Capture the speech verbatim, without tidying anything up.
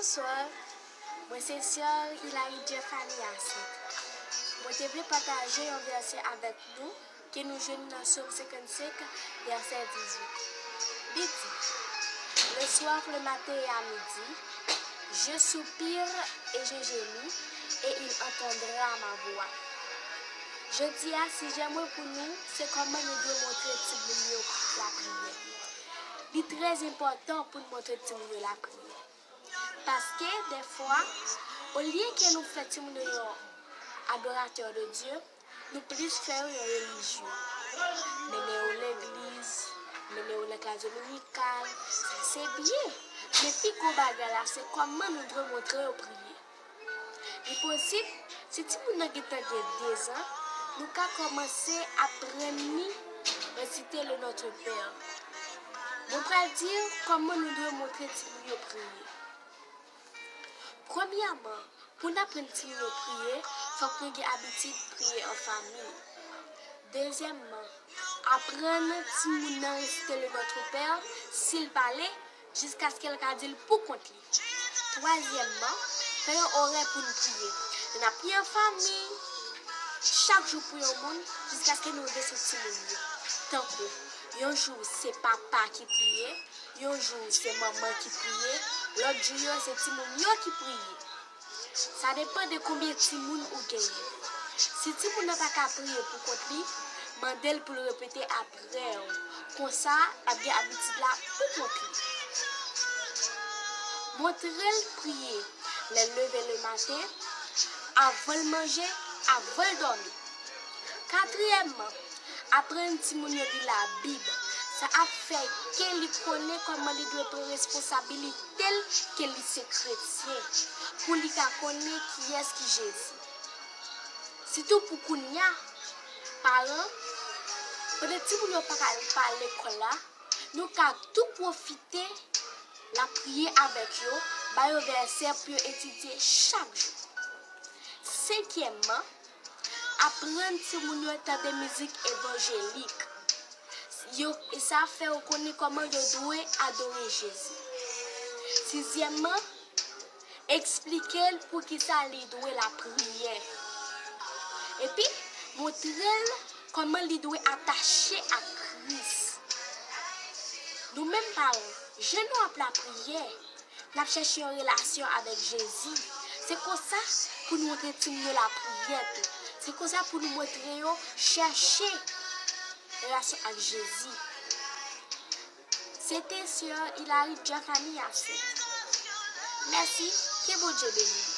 Bonswa, mwen se Sè Hilary Jeffany Hyacinthe. Mwen te vle pataje yon vèsè avèk nou ke nou jwenn nan Sòm senkannsenk, vèsè dizuit. Li di, Le soir, le matin et à midi, je soupire et je gémis, et il entendra ma voix. Jodi a, sijè mwen pou nou, se kòman nou dwe montre timoun yo lapriyè. Li trè enpòtan pou n montre timoun yo lapriyè. Paske, dèfwa, olye ke nou fè timoun yo yon adoratè de Dye, nou plis fè yo yon relijye. Mennen yo legliz, mennen yo nan klas dominikal, sa se byen. Men pi gwo bagay la, se kòman nou dwe montre yo priye. Li posib, si timoun nan gentan gen dezan, nou ka kòmanse aprann li resite le Notre Père. Mwen pral di kòman nou dwe montre timoun yo priye. Premyèman, pou n aprann timoun yo priye, fòk nou gen abitid priye an fanmi. Dezyèmman, aprann timoun nan resite le Notre Père, si l pale, jiskaske l ka di l pou kont li. Twazyèmman, fè yon orè pou n priye. Lè n ap priye an fanmi, chak jou pou yon moun, jiskaske nou rive sou timoun yo. Tankou, yon jou se papa ki priye, yon jou se manman ki priye, lòt jou yo se timoun yo ki priye. Sa depann de konbyen timoun ou genyen. Si timoun nan pa ka priye pou kont li, mande l pou l repete apre w. Konsa, l ap gen abitid la pou kont li. Montre l priye lè l leve le maten, avan l manje, avan l dòmi. Katriyèmman, aprann timoun yo li Labib. Sa ap fè ke li konnen kòman li dwe pran responsabilite l ke li se kretyen, pou li ka konnen kiyès ki Jezi. Sitou pou kounye a, paran, pandan timoun yo pa ka al pa lekòl la, nou ka tou pwofite lapriyè avèk yo, ba yo vèsè pou yo etidye chak jou. Senkyèmman, aprann timoun yo tande mizik evanjelik. Yo, e sa ap fè yo konnen kòman yo dwe adore Jezi. Sizyèmman, eksplike l poukisa li dwe lapriyè. Epi, montre l kòman li dwe atache ak Kris. Nou menm paran, jan nou ap lapriyè, n ap chèche yon relasyon avèk Jezi. Se konsa pou nou montre timoun yo lapriyè tou. Se konsa pou nou montre yo chèche relasyon ak Jezi. Se te Sè Hilary Jeffany Hyacinthe. Mèsi, ke Bondye beni nou.